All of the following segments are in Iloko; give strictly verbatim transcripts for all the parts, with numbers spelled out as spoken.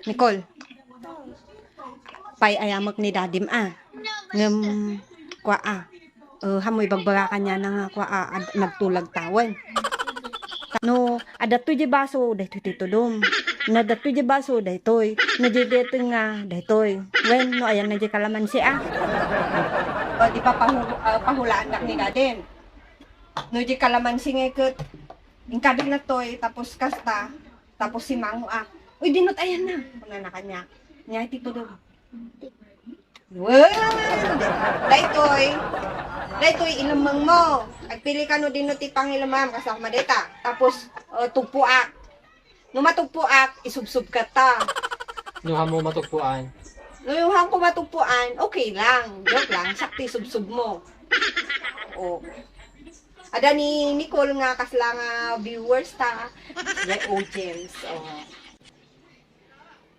Nicole, pay-ayamek ni dadim a. Ngem, kua a. Eh, hammo ibagbaga kaniana nga kua a, ad-, nagtulag tawen. No, adda toy di baso, daytoy ti tudom. No, adda toy di baso, daytoy. No, di daytoy nga, daytoy. Wen, no, ayan na di kalamansi a. O, di ba, pahu-, ah, pahulaandak ni dadim. No, di kalamansi nga ket, inkabit na toy, tapos kasta, tapos si mango a. Uy, dinot ayan na. Kunana kaniak. Nia ti tudom. Wen! Daytoy. Daytoy, ilemmengmo. Agpili ka no dino ti pangilemmem. Kasla koma dayta. Tapos, uh, tugpoak. No matugpoak, isubsob ka ta. No, hammo matugpoan. No, hammo matugpoan, okay lang. Joke lang. Sakto isubsob mo. O. Ada ni Nicole nga kasla nga viewers ta. The audience. O.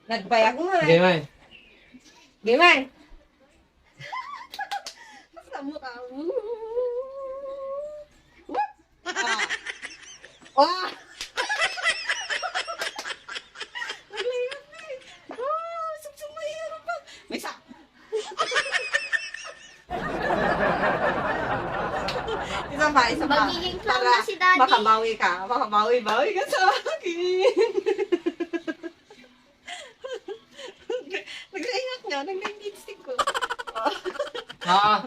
Nagbayag mo, eh. Game, ay. Game, ay. Basta mo ka. Ah. Oh. Naglayas na, eh. Oh, sumsumay, ano pa? May sa- Isa pa, isa pa. Magiging clown na si Daddy. Para makabawi ka. Makabawi-bawi ka sa akin. Nag-react nga, nag-lipstick ko. Ah.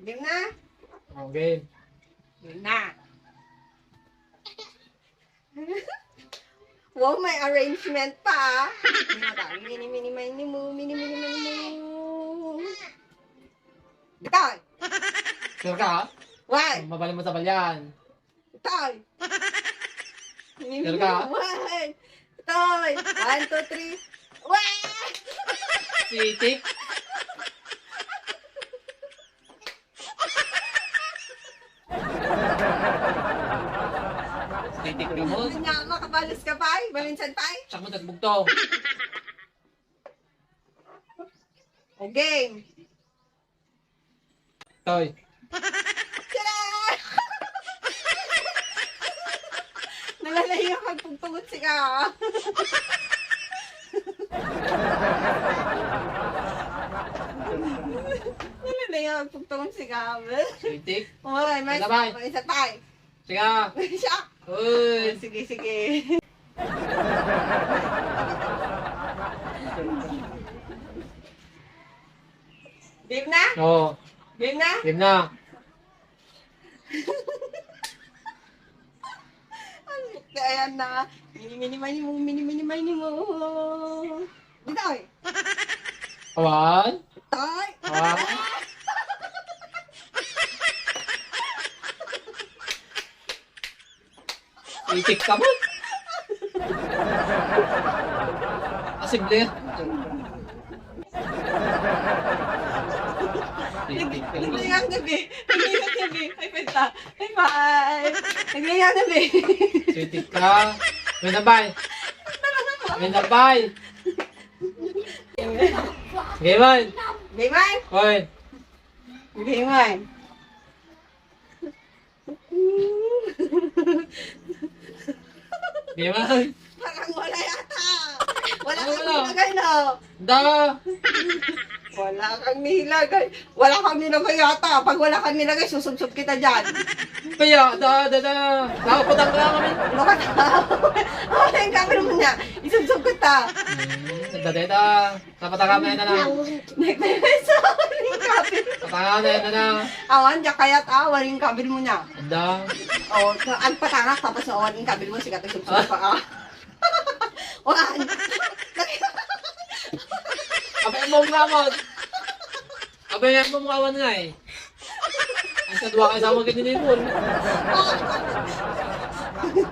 Game na? Okay. Game na. Wow, may arrangement pa, ah. Mini, mini, mini, mini, mo, mini, mini, mini, mo. Bitaw. Sure ka? Why? Mabalin mo sa balyan. Toy! Sure ka? One! Toy! One, two, three. Wah! Sitik? Sitik ka mo. Anya, makabalos ka, pay? Maminsan, pay? Siak mo, tagbugto. O, game. Toy. Tara! Nalalayo ka pagpugtungot sika. Nalalayo ka pagpugtungot sika. Sitik. Uy, mas, Ano ba? Isa pa. Siya. Siya. Uy. Sige, sige. Game na? Oo. Game na? Game na. Ayan na. Mini, mini, mini mo, mini, mini, mini mo. Dito, oy. Awan? Tay! Awan? Itik ka mo? Posible. Itik ka mo. Naglingang gabi. Naglingang gabi. Ay, pwenta. Ay, bye. Naglingang gabi. Itik ka. May nabay. May nabay. Gayman. Gayman. Hoy. Gayman. Gayman. Parang wala yata. Wala Ano kang wala? Nilagay, no? Da. Wala kang nilagay. Wala kang nilagay yata. Pag wala kang nilagay, susubsob kita dyan. Kaya, da, da, da. Nakapatang ka kami. Ano ka na? Ay, ang gagawin mo niya. Isubsob kita. Hmm, nagdadeta. Napataka na yan na. Nagdadeta. Sorry, kapit. Pataka na yan na. Awan, diya kayat, ah. Waring kabil mo niya. Anda. Oh, so, agpataka, tapos awan yung kabil mo, sikat ang subsob pa, ah. Wan. Abay mo nga, Mon. Abay mo nga, Wan, nga, eh. Ay, sa dua kayo sa mga ganyan, Mon. Ay,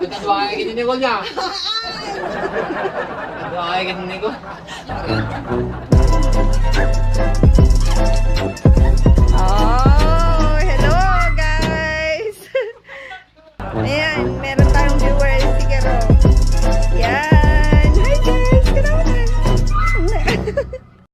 sa dua kayo ganyan, Mon, nga. Sa dua kayo ganyan, Mon.